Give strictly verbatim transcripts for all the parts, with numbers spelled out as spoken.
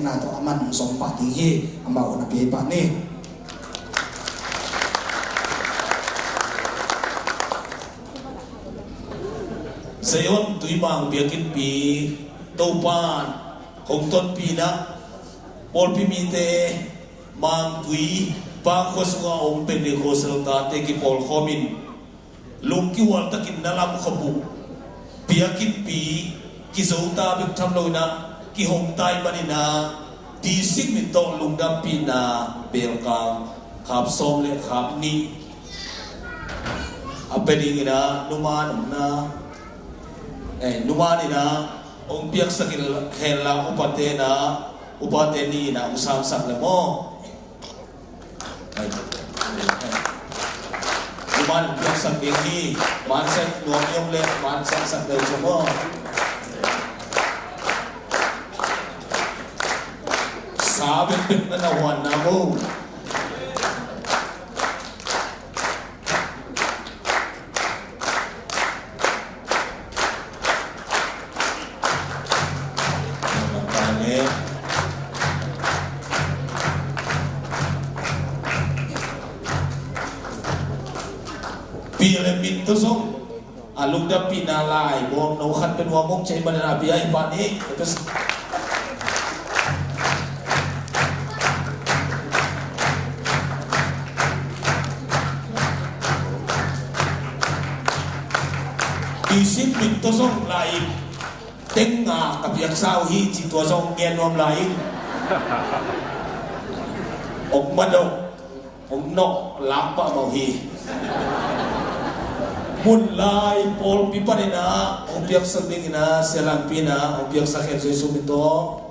na tawh a man zong pah ding hi. Amau na pia pah ni. Zion Tuimang biakinnpi Topa hong tonpih in ah pawlpi mite Mangtui Vangkhua sungah om Pentecost tate kipawlkhawm in lungkihual takin na lamkhop uh biakinnpi kizo ta bek tham lo in ah kihong ta ahih manin ah Dixon min tawh lungdampihna belkang khap sawm le khap nih a pia dingin ah numan omna, eh, numan in ah hong piaksak in hen la upate in ah, upate nih in ah hong sangsak le maw. Numan piaksak ding hi. Mansak nuam i om le mansak sak deuh cih maw. Sa bekbek na na huan na maw. Pi le min tawh zong a lungdampihna lai bawm no khat pen hua mong cei manin a bia hi pah ni. Dixon min tawh zong lai in teng nga ka piaksa uh hi ci tua zong gen nuam lai in. Ong madok ong nawh lak pah mah uh hi. Mun lai pawlpi panin ah ong piaksak dingin ah sialampi in ah ong piaksak hen Jesu min tawh.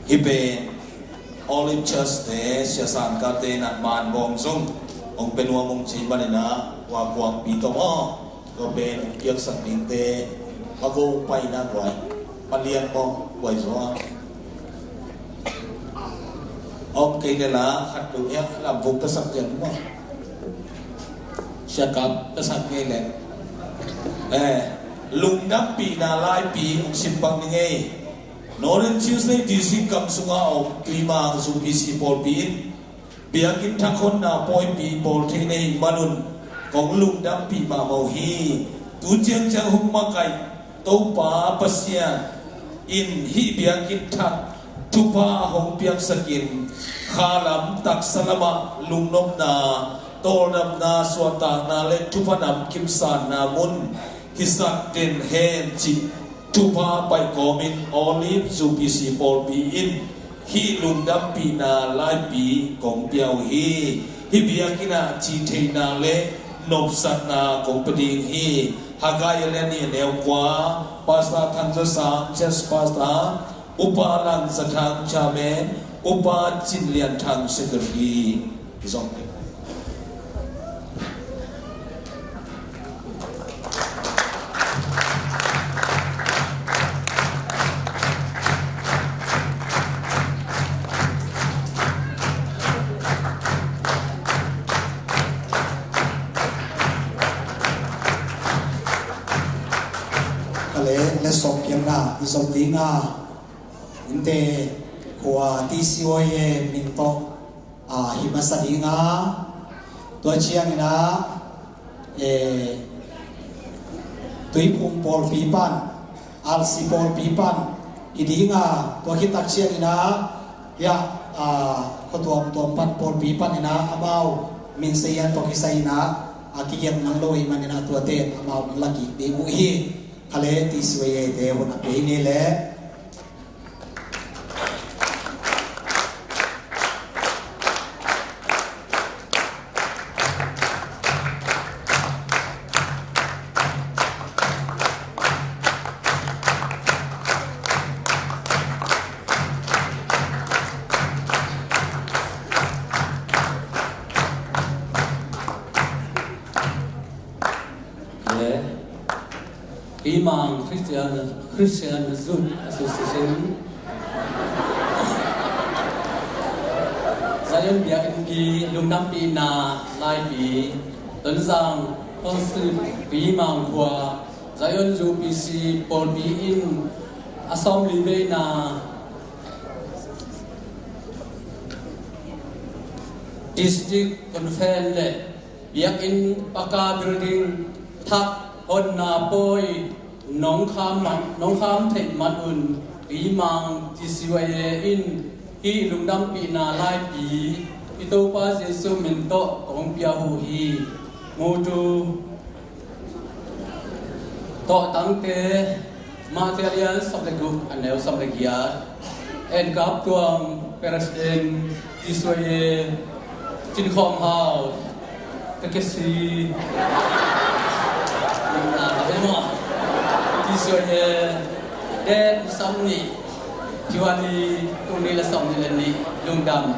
Hih pen Olive Church te siasangkate in ah man bawm zong hong pia nuam ung ci manin ah hua kuangpi tawh maw. Tua pen hong piaksak dingte a go hong pai in ah guai palian maw guai zaw a om kei le la khat tu hiah lam vuk ka sak lian maw. Siakap ka sak ngei le eh lungdampihna laipi hong simpang ni ngei. Northern Tuesday District kam sungah a om Tuimang U P C pawlpi in biakinn thak honna pawipi bawl thei na hih manun kong lungdampih mahmah uh hi. Tu ciangciang hong makaih Topa Pasian in hih biakinn thak thupha hong piangsakin khalam taksa lamah lungnopna, tawldamna, suahtakna le thupha namkim sanna mun hisak den hen cih thupha paih kawmin Olive U P C pawlpi in hih lungdampihna laipi kong pia uh hi. Hih biakinn ah cihtheihna le nopsakna kong pia ding hi. Haggai a lian nih a neu kua, Pastor Thang Za Sang, Church Pastor, Upa Lang Za Thang, Chairman, Upa Cin Lian Thang, Secretary. Zong. Ka le le sawm piangna i zom ding a, innte khua T C Y A min tawh a hi masa ding a, tua ciangin a eh, Tuiphum pawlpi pan, R C pawlpi pan hi ding a, tua khit tak ciangin a, hiah, ah, khua tuamtuam pan pawlpi panin a, amau min seian tawh kisai in a, a kigiat man lo ahih manin a tuate amau la kik ding uh hi. Kha le T C Y A te hun a pia hi ni le. Tuimang Christian, Christian Youth Association, Zion Biakinnpi Lungdampihna Laipi, Tonzang Township Tuimang khua, Zion U P C pawlpi in a sawmli veina District Conference le biakinn paka building thak honna pawi nong kham man, nong kham theih man un, Tuimang T C Y A in hih lungdampihna laipi i Topa Jesu min tawh kong pia uh hi. Mutu Tawhtangte, Matthai a lian sawm le guk, a neu sawm le giat. En Kap Tuang, President, T C Y A, Cin Khawm Hau, Takeshi, T C Y A, Date ni sawm nih, Tiwani, tul nih le sawmnih le nih, lungdam.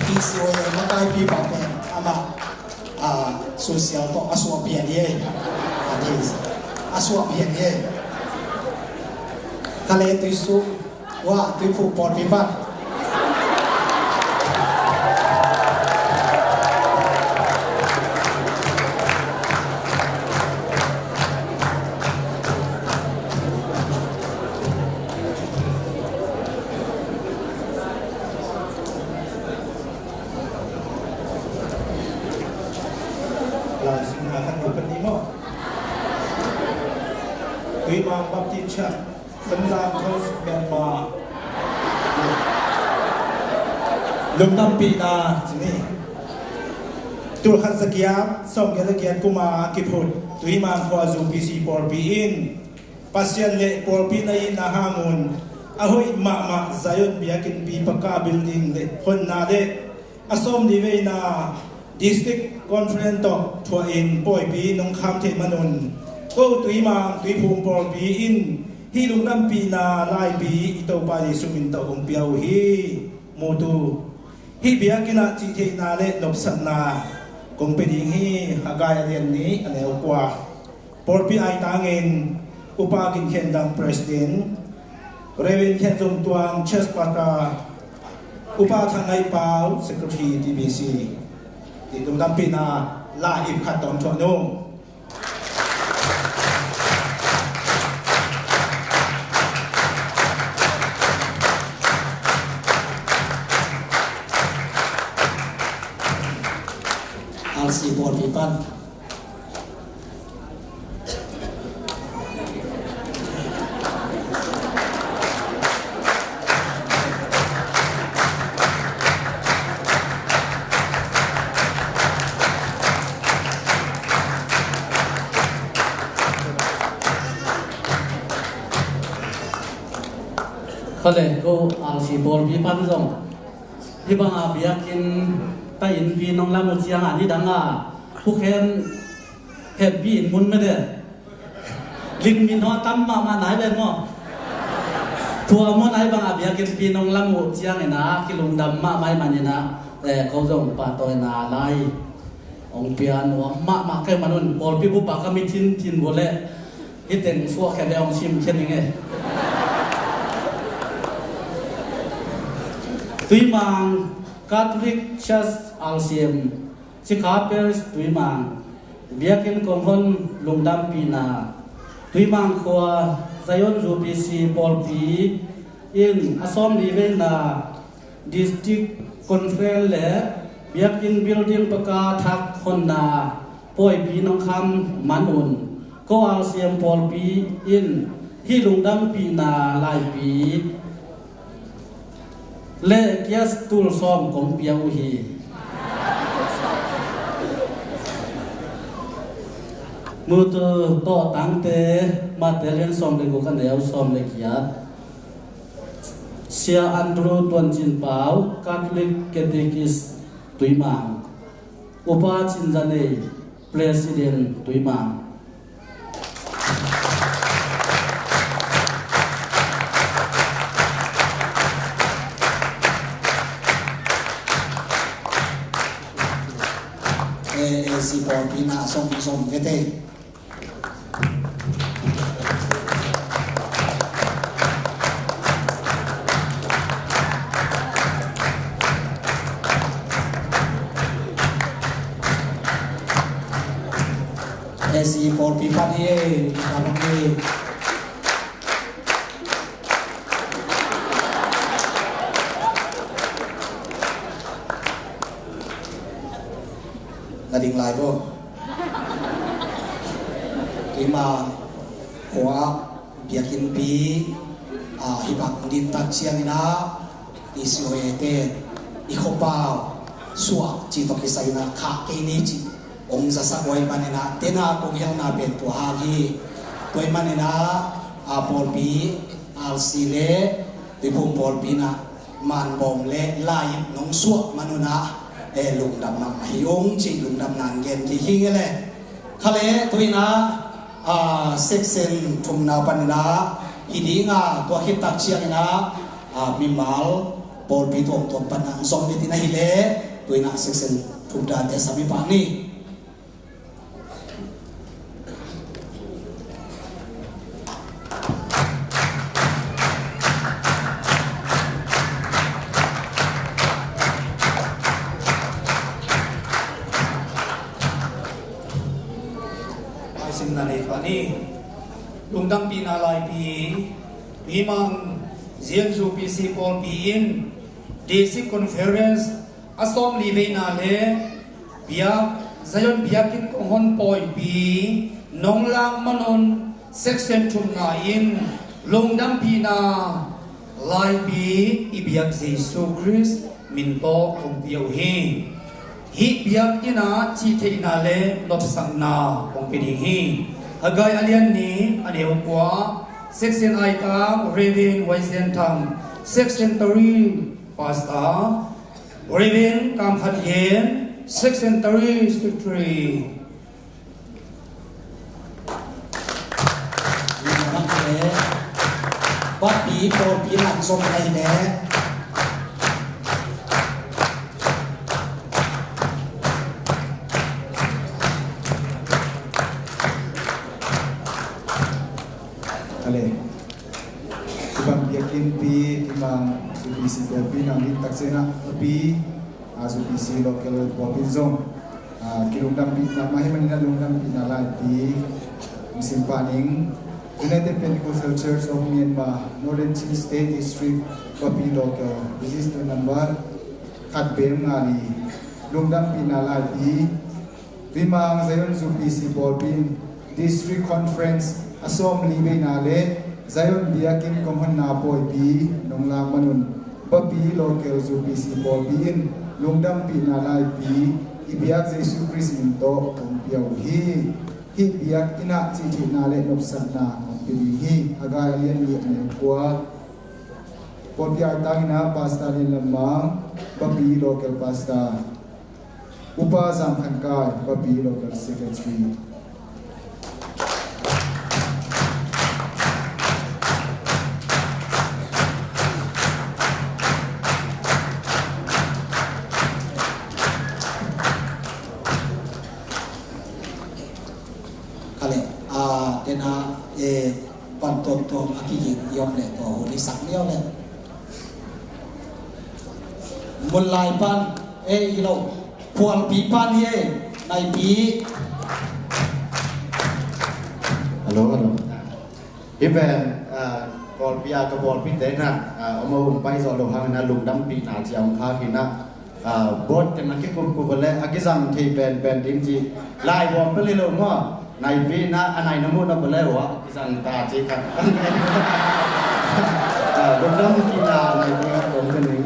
T C Y A makaipi pa pen amah, ah, social tawh a suah pian hi. A suah pian hi. Ka le tui su Wa, Tuiphum pawlpi pan. Lai simna kan duh kan ni maw? Tuimang Baptist Church. Tonzang Coast, Myanmar. Lungdampihna ci ni. Tul khat za giat sawm giat le giat kuma kiphut Tuimang khua U P C pawlpi in Pasian le pawlpi na itna hang un a hoih mahmah Zion biakinnpi paka building le honna le a sawmli veina District Conference tawh thuah in pawipi nong kham theih manun, ko Tuimang Tuiphum pawlpi in hih lungdampihna laipi i Topa Jesu min tawh kong pia uh hi. Mutu, hih biakinn ah cihtheihna le nopsakna kong pia ding hi. Haggai a lian nih, a neu kua. Pawlpi aitangin Upa Gin Khen Dang, President, Reverend Khen Zom Tuang, Church Pastor, Upa Thang Ngai Pau, Secretary, T B C. Ti lungdampihna la ip khat tawm thuah nung. R C pawlpi pan. Khale ko R C pawlpi pan zong hih banga biakinn ta innpi nong lam uh cianga nidanga hukhen hempi in mun mede. Lingmin haw tam mahmah nai ven maw? Tua maw nai banga biakinnpi nong lam uh ciangina kilungdam mahmah ih manina, eh, ko zong pahtawina lai hong pia nuam mahmah kei manun pawlpi bupa ka mi thintin vua le hih teng suahkhia ve hong simkhia ning e. Tuimang Catholic Church R C M, Cikha Parish Tuimang, biakinn kong hon lungdampihna, Tuimang khua Zion U P C pawlpi in a sawmli veina District Conference le biakinn building paka thak honna pawipi nong kham manun, ko R C M pawlpi in hih lungdampihna laipi le kias tul sawm kong pia uh hi. Mutu Tawhtangte, Matthai lian sawm le guk a neu sawm le giat. Sia Andrew Tuan Cin Pau, Catholic Catechist Tuimang. Upa Cin Za Nei, President Tuimang. A C pawlpi in ah zom zom vete. A C pawlpi pan hi e, ka bang hi. Na ding lai bo. Keima khua biakinnpi, ah, hih bang din tak ciangin ah, i C O A te i khuapau suah cih tawh kisai in ah khah kei ni cih hong zasak uh ahih manin ah, tena kong helna pen tua hang hi. Tua ahih manin ah, ah, pawlpi R C le Tuiphum pawlpi in ah manbawm le lai-ip nong suah man un ah, eh, lungdam mahmah hi ung cih lungdamna hong gen kik hi ing e le. Kha le, tu in ah, ah, section thumna panin ah hi ding a, tua khit tak ciangin ah, ah, mimal pawlpi tuamtuam pan ah zom ding hi le, tu in ah section thumnate sam hi pah ni. Laisimna nei pah ni. Lungdampihna laipi. Hih bang Zion Zu P C pawlpi in District Conference a sawmli veina le biak, Zion biakinn kong hon pawipi nong lak man un section thumna in lungdampihna laipi i biak Jesu Khrist min tawh kong pia uh hi. Hih biakinn ah cihtheihna le nopsakna kong pia ding hi. Haggai a lian nih, a neu kua, section aitang Reverend Wai Zian Thang, section three Pastor, Reverend Kam Khan Gen, section three Secretary. Bapi pawlpi in ah zom lai le. Ale. Hih bang biakinnpi, hih bang Zu P C pawlpi in ah nin tak ciangin ah, Bapi, ah, Zu P C local pawlpi zong, ah, kilungdampih mahmah hi manin ah lungdampihna laipi hong sim pah ning. United Pentecostal Church of Myanmar, Northern Chin State District, Bapi local, this is the number khat bem nga li. Lungdampihna laipi. Hih bang Zion Zu P C pawlpi in District Conference a sawmli veina le Zion biakinn kong honna pawipi nong lak man un Bapi local Zu P C pawlpi in lungdampihna laipi i biak Jesu Khrist min tawh kong pia uh hi. Hih biakinn ah cihtheihna le nopsakna kong pia ding hi. Haggai a lian nih, a neu kua. Pawlpi aitang in ah Pastor Lian Lam Mang, Bapi local pastor. Upa Zam Khan Kai, Bapi local secretary. Kha le, ah, tena, eh, pan tuamtuam a kiging i om le tua hun i sak liau le. Munlai pan, eh, hi lo. Phualpi pan hi, eh, Naipi. Hello, hello. Hih pen, ah, pawlpi a ka pawlpi te na, ah, om a hong pai zawh lo hang na lungdampihna ci a hong khak hi na. Ah, board teng a kikupkup a le a kizang thei penpen ding ci. Lai bawm peli lo maw? Naipi na a nai na muh na peli hua kizang ta ci khat. Ah, lungdampihna Naipi khat bawm pe ning.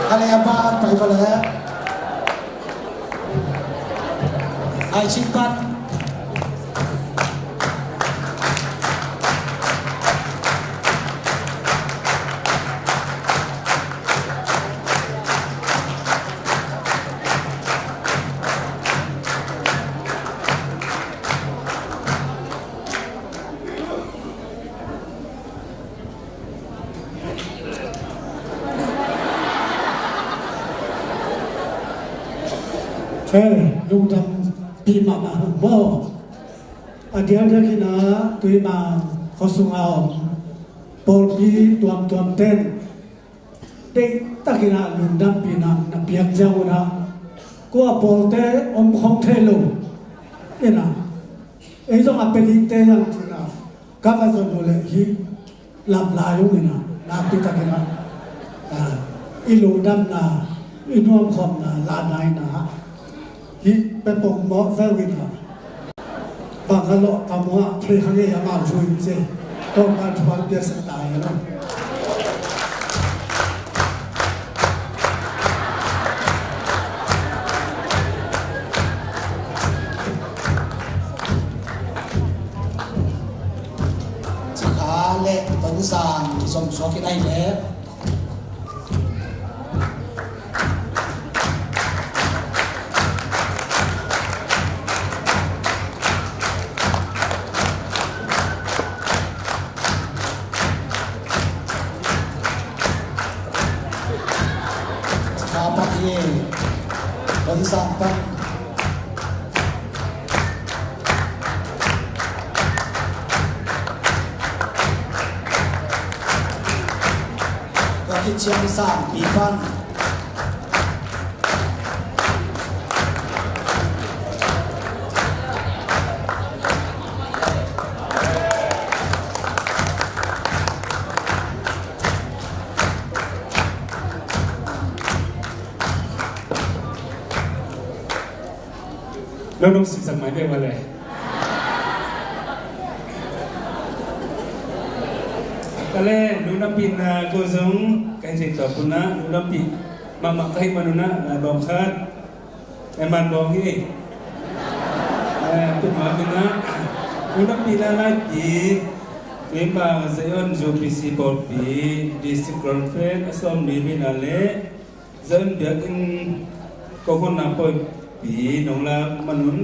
Kale a ba pai bale. Ai cik pan. Hei, lungdampih mahmah hang maw. A diakdiak in ah Tuimang khua sungah om pawlpi tuamtuam ten deihtakin ah lungdampihna na piak ciang un ah, kua pawlte om khong thei lo in ah, ei zong a pia dingte zang ci-in ah ka va zon uh leh hih lam lai ung in ah, nakpi takin ah, ah, i lungdamna, i nuamkhawmna lahna in ah, hih pia pongmawh veu in ah, bang a lawh ka muah phei kha ngei amau thu in ci. Topa thupha piaksak ta hen aw. Cikha le Tonsang zom suak in ahi leh. Ka paki Tonsang pan. Ka kiciam sang pi pan. Nong nong sipsak mai bek vale. Kale, lungdampihna ko zong ka hi thei tuak un ah, lungdampih mahmah ka hih man un ah, ngai bawm khat. Eman bawng hi. Eh, pi nuam in ah. Lungdampihna laipi. Tuimang Zion U P C pawlpi District Conference a sawm ni bina le Zion biakinn kohonna pawlpi nong lak man un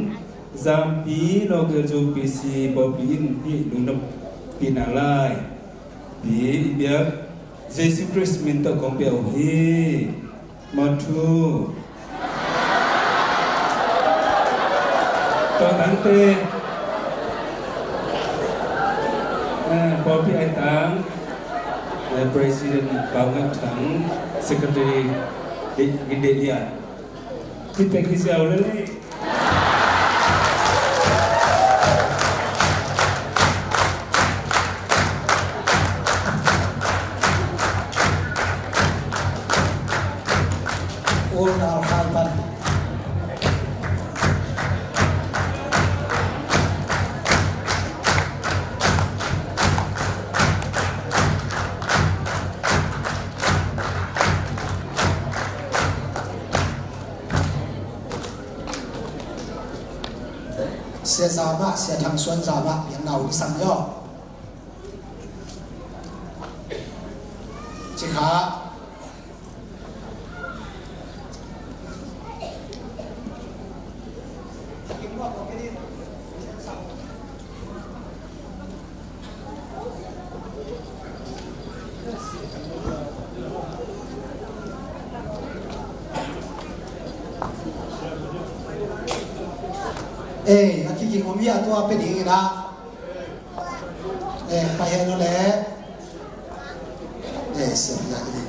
Zampi Local U P C pawlpi in hih lungdampihna laipi i biak Jesu Khrist min tawh kong pia uh hi. Mathu. Tua tangte. Eh, pawlpi ai tang. Eh, President Pau Ngat Thang, Secretary Gin Deh Lian. Kitek hi siau lele. Ol Nal Khai pan. Sia Zama, Sia Thang Suan Zama, pian nau ni sang yo. Cikha. Eh, a kikim om hi a tua pe ding ina. Eh, pai hen o le. Eh, siap ya ini.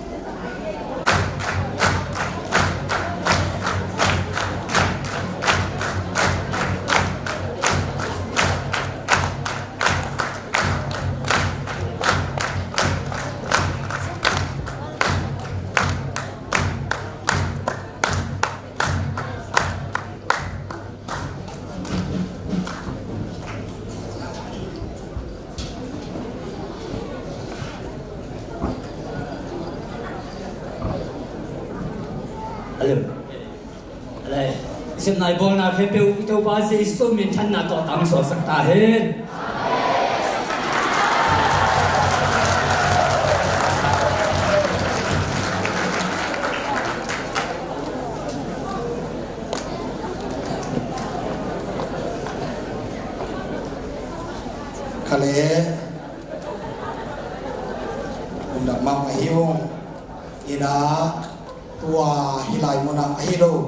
Alem. Alai. Sem nai bol na khe peu i Topa Jesu min than na to tang so sak ta hen. Khale. Unda mang ahi ung. Ina tua hilai muna ahi lo.